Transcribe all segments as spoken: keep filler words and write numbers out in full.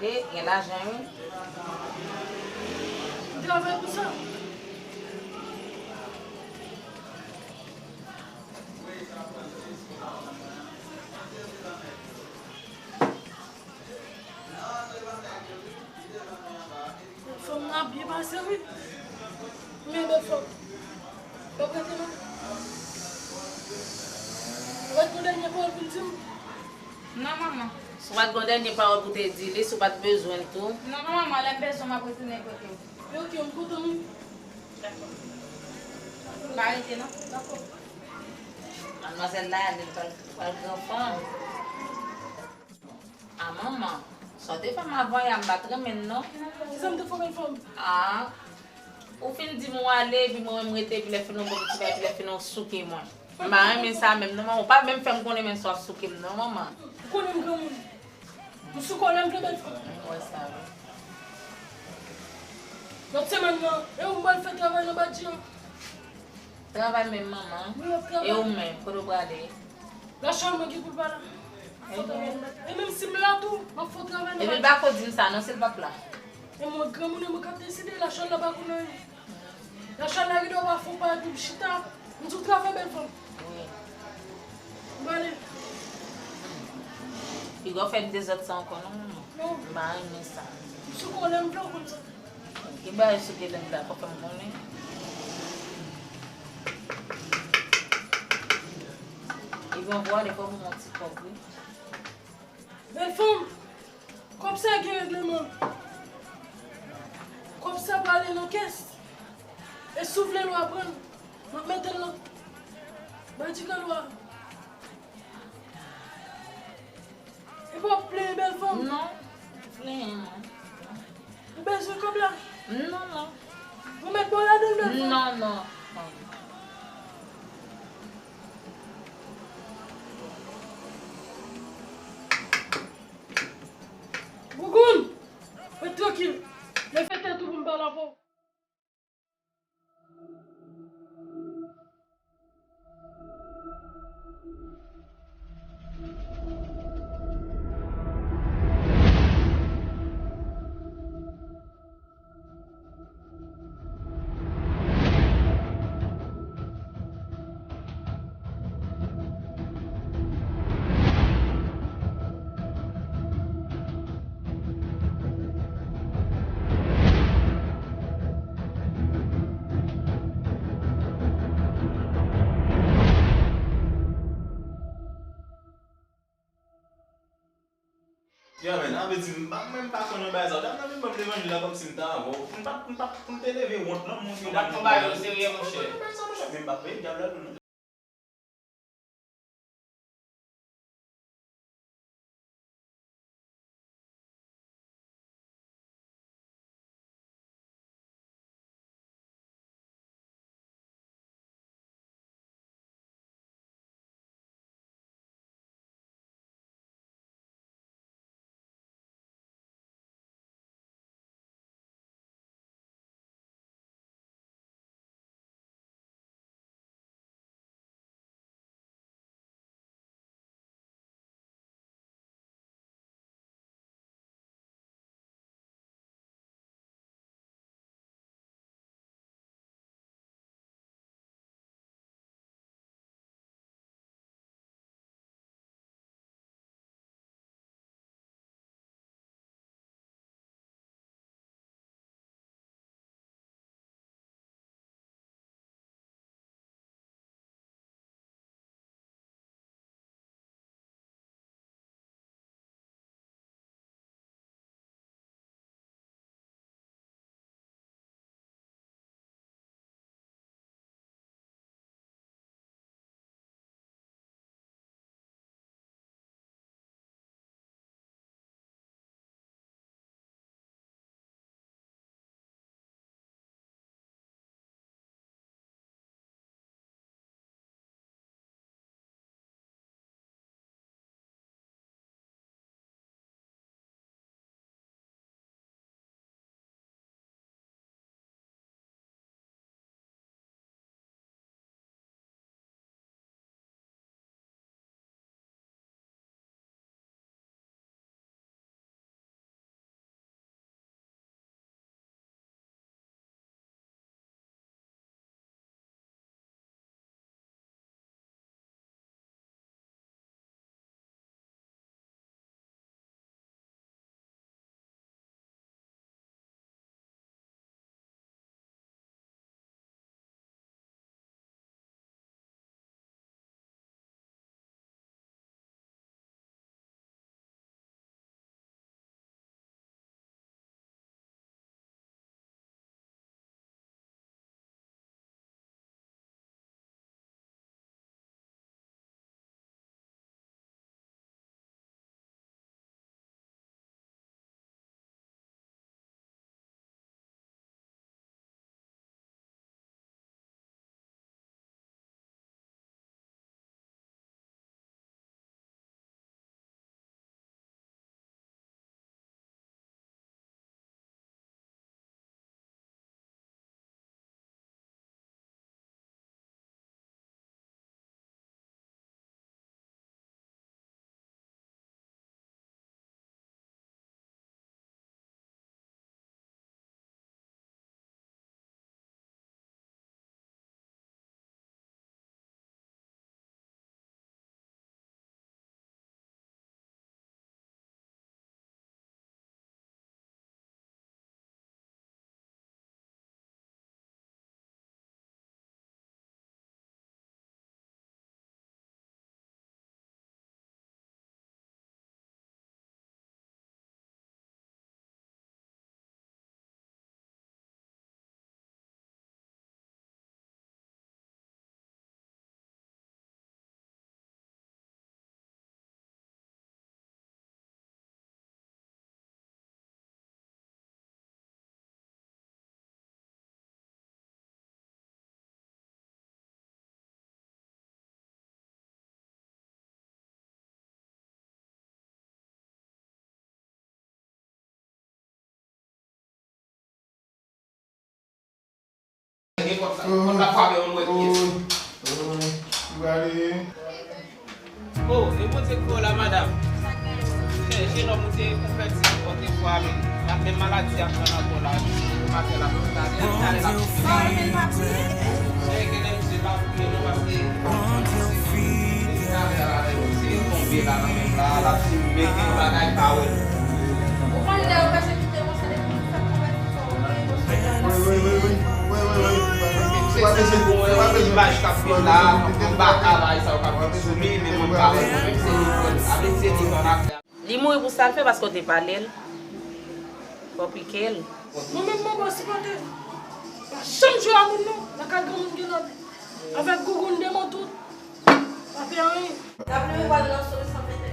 E, gen lajan, wi. M travay pou sa. Fanm nan ap byen pase, wi. Men bèl fanm. W ap rete non. W ap gon dènye pawòl pou l di m? Non, manman. Si w pa t gon dènye pawòl pou te di li, si w pa t bezwen l tou. Non, non, manman, lè m bezwen w, m ap retounen kote w. Men oke, m kontan, wi. Dakò. M pa rete, non. Dakò. Madmwazèl la, li pral, pral gran fanm. A manman, sa w te fè m avan yè a, m pa t renmen l non. Kisa m te fè w, bèl fanm? A, ou fin di m w ale, epi mwen menm rete, epi lè fini w ban m ti bagay, epi lè fini w souke mwen. M pa renmen sa menm non, manman. Ou pa menm fè m konnen menm si w ap souke m non, manman. Ou konnen m granmoun. M sou kòlè m vle, bèl fanm. M wè sa, wi. Lòt semèn nan, e ou m pral fè travay nan badji an. Travay menm, manman. Wi, w ap travay. E ou menm, kote w prale? Lachòl mwen gen pou l pa la. Fò travay nan badji. E menm si m la tou, m ap fè w travay nan badji. Epi l pa ko di m sa non, si l p ap la. E mwen granmoun, e mwen k ap deside, lachòl la pa konnen anyen. Lachòl la gen dwa pa fè w pa epi m chita. M di w travay, bèl fanm. Wi. M prale. Piga w fè m dezòd sa ankò non, manman. Non. M pa renmen sa. M sou kòlè m vle w konn sa. Ki bagay sou kòlè m la, fò fè m konnen. Epi anvo ale fò pou mwen ti kòb, wi. Bèl fanm, kòb sa gen regleman. Kòb sa prale nan kès. E si w vle lwa pran l, m ap mete l nan badji kan lwa. E pa w ap plenyen, bèl fanm? Non, m plenyen non. Ou bezwen kòb la? Non, non. Ou mèt ba w ladan l, bèl fanm? Non, non. Gougoun, ret trankil. Leve tèt ou pou m pale avè w. Ya, men, sa vle di, m pa, mwen, m pa konn yon bagay sa. Dam nan vin ban m levanjil la kòmsi m ta avè w. M pa, m pa, pou m te leve wont, non, m montre dam nan. Ou pa t yon bagay o serye, monchè. Mwen, m pa konn bagay sa, monchè. Men m pa peye dyab la, non. Konsa, konsa frape yon mwen pyès. Oh, e Bondye k fè w la, madanm. Chè, jenòm ou te konvèti otrefwa, men l ap menm maladi a pran nan kò la. Maten l ap talè, talè l ap fini. Chè, genlè misye pa priye non, paske talè a la, misye tonbe la nan menm la, l ap di mete yon bagay pa wè l. Ou konn lè yo pèsekite konsa depi ou fèk konvèti sa w gen gospel la. Li mouri pou sa l fè paske w te pale l. Fò pike l. Mwen menm mwen pa sipote. Pa janm jwe a moun non. Lakay granmoun gen lòd. Avèk gougoun demen tout. Pa fè anyen. N ap leve pral nan Sòm san venteyen.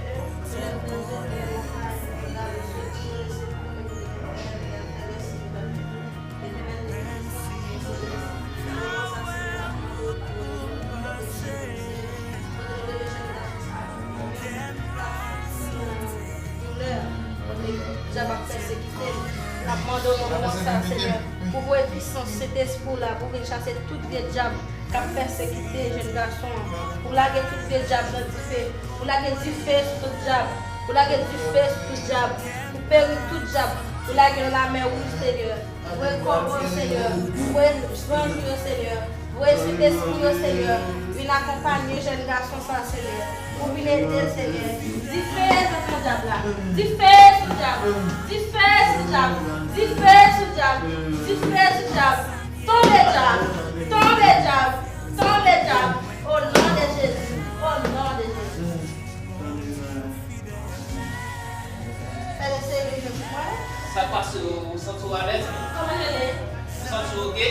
Doulè, kote dyab ap pèsekite l. N ap mande w nan moman sa, Senyè, pou voye pisans Sentespri w la, pou vin chase tout vye dyab k ap pèsekite jèn gason an. Pou lage tout vye dyab nan dife. Pou lage dife sou tout dyab. Pou lage dife sou tout dyab. Pou peri tout dyab. Pou lage nan lanmè wouj, Senyè. Voye kòb ou yo, Senyè. Voye zanj ou yo, Senyè. Voye Sentespri w yo, Senyè. Vin akonpanye jèn gason sa, Senyè. Pou vin ede l, Senyè. Dife nan kan dyab la. Dife sou dyab. Dife sou dyab. Dife sou dyab. Dife sou dyab. Tonbe dyab. Tonbe dyab. Tonbe dyab. O non de Jezi. O non de Jezi. Fè lè sere jwe pou mwen. Sa k pase, ou santi w alèz? Kòman rele? Ou santi w oke?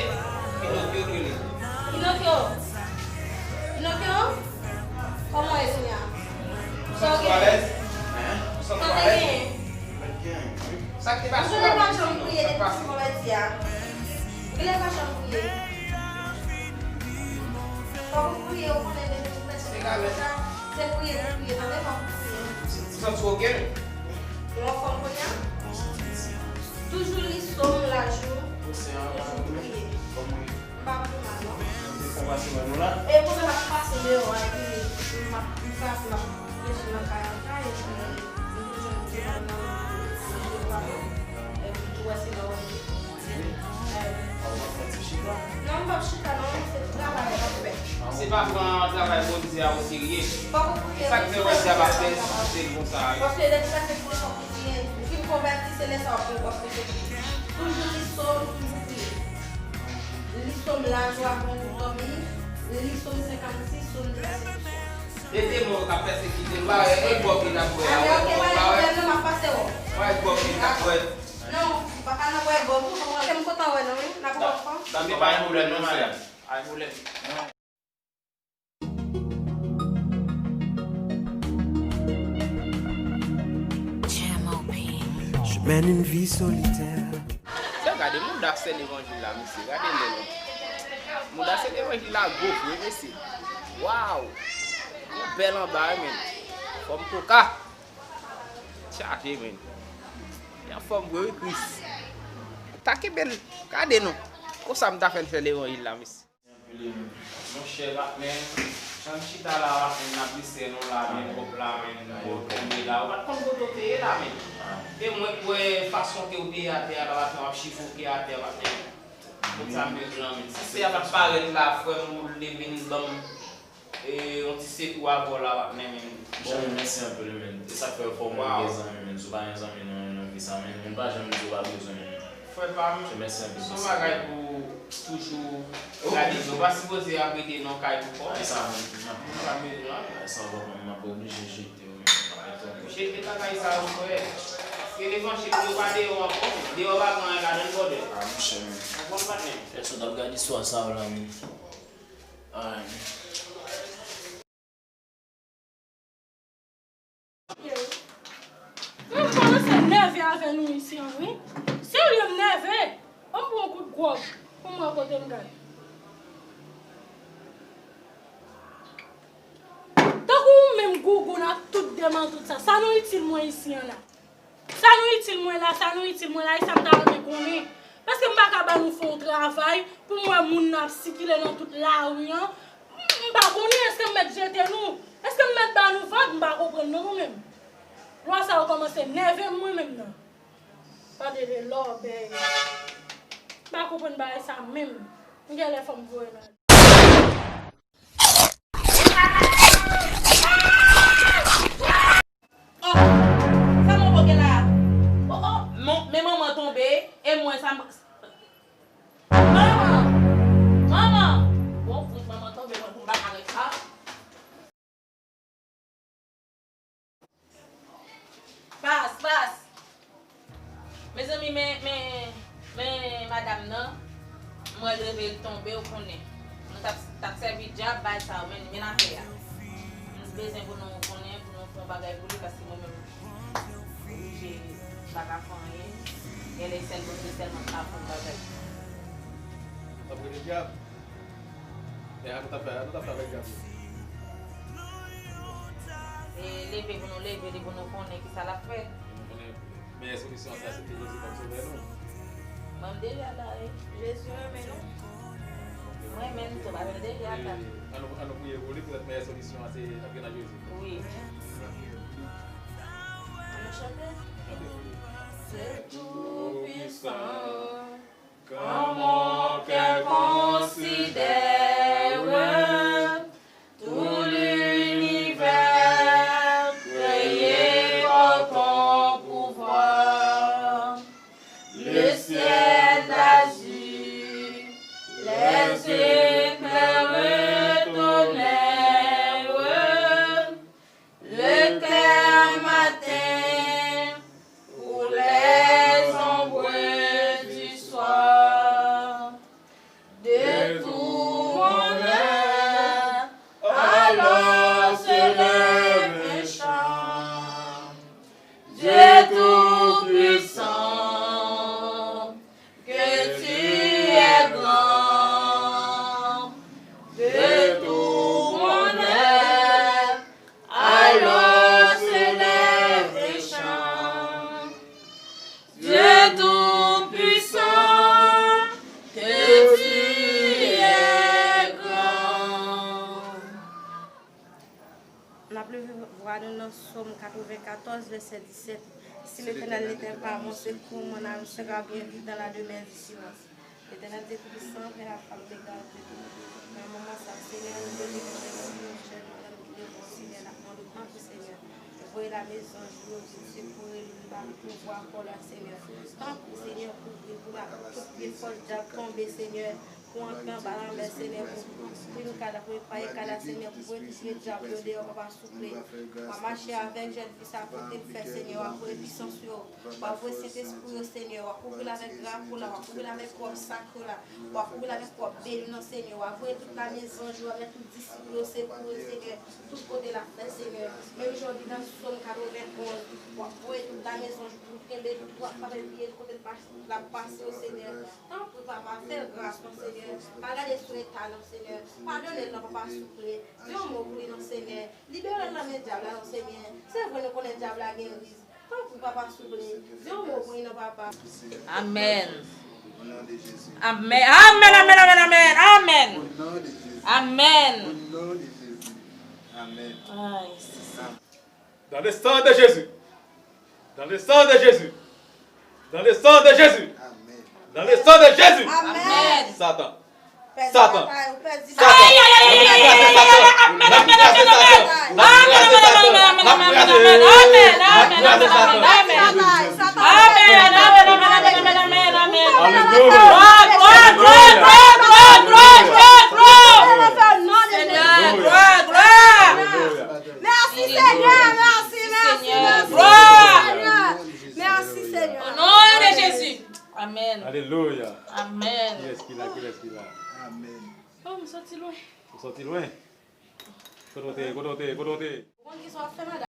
Pinokyo k rele. Pinokyo? Pinokyo? Kòman w ye kounye a? Sa w gen? Ou santi w alèz? Ou santi w alèz? Sa k te pase la? Ou genlè pa janm priye depi w konvèti a. Ou genlè pa janm priye. Fòk ou priye, ou konnen depi ou konvèti a, se priye pou priye, tande, fòk ou priye. Ou santi w oke? Ou anfòm kounye a? Toujou li sòm lajou, toujou priye. M pa pi mal non. E pwoblèm ap pase deyò a, epi m ap, m ap, m ap rete nan kay an kay, epi m toujou nan, nan, nan, epi m tou wè se lè w rete. Non, m p ap chita non, se travay m ap fè. Se pa pran travay Bondye a oserye. Fòk ou priye. Sa k fè w wè dyab ap pèsekite l konsa a? Paske lè dyab ap pèsekite, fòk ou priye. Ou fin konvèti, se lè sa w ap priye, paske se toujou li sòm, toujou priye. Li sòm lajwa pou nou dòmi, li sòm senkannsis, sòm de pèsekisyon. E demon k ap pèsekite l, pa wè, e gwòg li t ap bwè a, wè, pa wè. Gwòg li t ap bwè. Non, ou pa ka nan bwè gwòg ou, kòman ke m kontan wè non, wi, n ap pran. Dam, pa gen pwoblèm non, madanm. Pa gen pwoblèm. Je mène une vie solitaire. Sa, gade mouda sè levanjil la, mesye. Gade lè l. Mouda sè levanjil la gwo vre, mesye. Waw! Yon bèl anba, wi, men. Fòm koka. Chaje, men. Li anfòm vre, wi, Kris. Ta kenbe l. Gade non. Konsa m ta fè l sè levanjil la, mesye. Monchè, patnè m, jan n chita la, patnè m, n ap lise nou la, men, kòb la, men, nou tonbe la. Ou pa t konn kote w te ye la, men. E mwen k wè fason ke w te ye atè a la, patnè, w ap chifoke atè a, patnè m. Kot sa m bezwen an, men. Si se a pa t parèt la, frè m, ou leve n ban m, e, yon ti sekou avè w la, patnè m, men. Bon, men, mèsi anpil, men. E sa k fè fò mwen gen zanmi, men. Si w pa gen zanmi nan, nan vi sa, men, moun pa janm di w pa bezwen, men. Frè pa m, se yon bagay pou toujou gade, men w pa sipoze ap rete nan kay pou kò w. Ay, sa, m ap, m ap, ay, sa, w pa konn, m ap oblije jete w, men, m ap rete w. Jete bagay sa yo, frè. Paske levanjil yo pa deyò ankò, men. Deyò pa gen anyen ladan l, brother. Ah, monchè, men. Ou konprann, patnè? Pèsonn ap gade istwa sa yo la, men. Ay, men. Mwen kòmanse nève avè nou isi an, wi. Serye, m nève. Ban m pran yon kout gwòg pou m wè kote m gade. Tankou ou menm gougoun ak tout demen tout sa, sa nou itil mwen isi an la? Sa nou itil mwen la, sa nou itil mwen la, e sa m ta renmen konnen. Paske m pa ka ba nou fè yon travay. travay, pou m wè moun nan ap sikile nan tout lari an. M, m pa konnen, èske m mèt jete nou? Èske m mèt ba nou vag? M pa konprann non mwen menm. Lwa sa yo kòmanse nève m mwen menm nan. Pale de lòbèy. M pa konprann bagay sa menm. M genlè fò m voye nan. Oh, sa mwen poke la? Oh, oh, mon, men manman tonbe, e mwen sa m-, manman! Manman! Bon, fout manman tonbe, mwen pou m pa parèt. Ah. Pas, pas. Mezanmi, men, men, men madanm nan, m wè l reve l tonbe, ou konnen. Nou t ap, t ap sèvi dyab, bay sa yo, men, men afè a. Nou bezwen pou nou konnen, pou nou fè yon bagay pou li, paske mwen menm, m oblije, m pa ka fè anyen. Genlè sèl Bondye sèlman k ka fè yon bagay. T ap rele dyab. E a nou t ap fè, a nou t ap fè avèk dyab yo. E leve pou nou leve li, pou nou konnen ki sa l ap fè. Pou nou konnen meyè solisyon an, se aksepte Jezi kòm Sovè nou. Mwen, m deja la, wi. Jezi renmen nou. Mwen menm tou, pa m deja la. E, an nou, an nou priye pou li, poutèt meyè solisyon an, se antre nan Jezi. Wi. An nou chante? Chante pou li. Dieu Tout-Puissant, quand mon cœur considère tout l'univers créé par ton pouvoir, le ciel d'azur, les éclairs, le tonnerre, le clair matin ou les ombres du soir. De tout mon être, alors s'élève un chant. Dieu Tout-Puissant, que tu es grand, de tout mon être, alors s'élève un chant. Dieu Tout-Puissant, que tu es grand. N ap leve vwa nou nan Sòm katrevenkatòz, vèsè disèt. Si l'Éternel n'était pas mon secours, mon âme sera bien vite dans la demeure du silence. L'Éternel Dieu Tout-Puissant, Père, afin de garder tout. Nan moman sa, Senyè, nou vle nou jèn madanm ki devan w, Senyè, n ap mande w tanpri, Senyè, voye lame zanj ou yo vin sekore li, vin ba li pouvwa kò la, Senyè. Tanpri, Senyè, kouvri pou la, tout pye fòs dyab tonbe, Senyè, pou antre anba lanmè, Senyè, pou, pou kouvri kay la, pou netwaye kay la, Senyè, pou voye tout pye dyab yo deyò, papa, souple. W a mache avèk jèn fi sa, kote l fè, Senyè, w a voye pisans yo. W a voye Sentespri yo, Senyè. W a kouvri l avèk drapo la, w a kouvri l avèk wòb sakre la. W a kouvri l avèk wòb beni nan, Senyè. W a voye tout lame zanj yo avèk tout disip yo, sekou yo, Senyè. Tout kote l ap fè, Senyè. Menm jan w di nan Sòm katrevenn onz, w ap voye tout lame zanj pou kenbe l, pou w ap frape pye l kote l pa-, l ap pase yo, Senyè. Tanpri, papa, fè l gras, non, Senyè. Pa gade sou eta l, non, Senyè. Padone l, non, papa, souple. Di yon mo pou li, non, Senyè. Libere l nan men dyab la, non, Senyè. Se vre, nou konnen dyab la gen riz. Tanpri, papa, souple. Di yon mo pou li, non, papa. Amèn. Amèn, amèn, amèn, amèn, amèn. Amèn. Ay, se sa. Dans le sang de Jésus. Dans le sang de Jésus. Dans le sang de Jésus. Dans le sang de Jésus. Amèn. Satan. Satan. Satan. N ap kraze Satan. N ap kraze Satan. N ap kraze Satan. N ap kraze Satan. N ap kraze Satan. Amèn. Amèn. Amèn. Amèn. Amèn. Amèn. Amèn. Amèn. Amèn. Amèn. Alelouya. Glwa, glwa, glwa, glwa, glwa, glwa, glwa. Senyè, glwa, glwa. Alelouya. Mèsi, Senyè. Mèsi, mèsi, mèsi, Senyè. Glwa. Mèsi, Senyè. O non de Jezi. Amèn. Alelouya. Amèn. Kiyès ki la? Kiyès ki la? Amèn. Oh, m soti lwen. Ou soti lwen? Kote w te ye? Kote w te ye? Kote w te ye? Ou konn kisa w ap fè, madanm?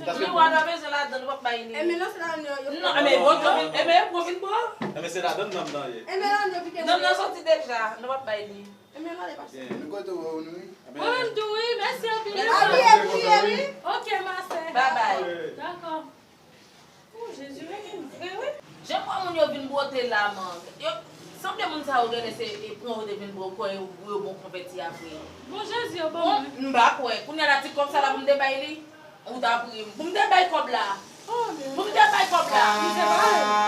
Miwa, nou pa bezwen ladan, nou p ap bay li. Enben nan se ladan yo. Non, enben bon, bon, enben bon, vin bon. Enben se ladan nanm nan ye. Enben ladan yo piken. Nanm nan soti deja, nou p ap bay li. Enben ladan pase. Men kote w wè w nou wi. Mwen menm tou wi, mèsi anpil. Abiye, abiye wi. Ok, ma sè. Bye bye. Dakò. Oh, Jezi, wi, vre, wi. Jan kwa moun yo vin bwote la, man. Yo, sanble moun sa yo genlè se e pran yo te vin bwote yo, yo bon konvèti apre. Bon, Jezi, yo bon. M pa kwè. Kounye a la ti kòb sa la pou m te bay li, ou ta pri m. Pou m te bay kòb la. Pou m te bay kòb la.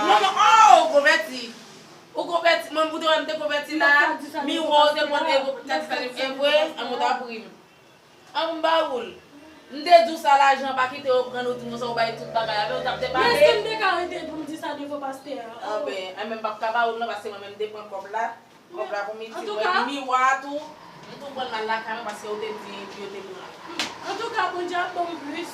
Non, non, oh, ou konvèti. Ou konvèti, mwen, ou te wè m te konvèti la. Miwa, ou te pran e, ou te di sa, e vre, an, ou ta pri m. An m ba ou l. M te di w sa lajan pa kite yo pran nou, di m sa w bay tout bagay avè w, t ap te pale. Men èske m te ka rete pou m di sa devan pastè a? Anben, an men m p ap ka ba ou l non, paske mwen menm m te pran kòb la. Kòb la pou m itil. Mwen, Miwa tou, m tou pran l al lakay mwen paske yo te di yo te pran l. Antouka, Bondye ap ban m plis.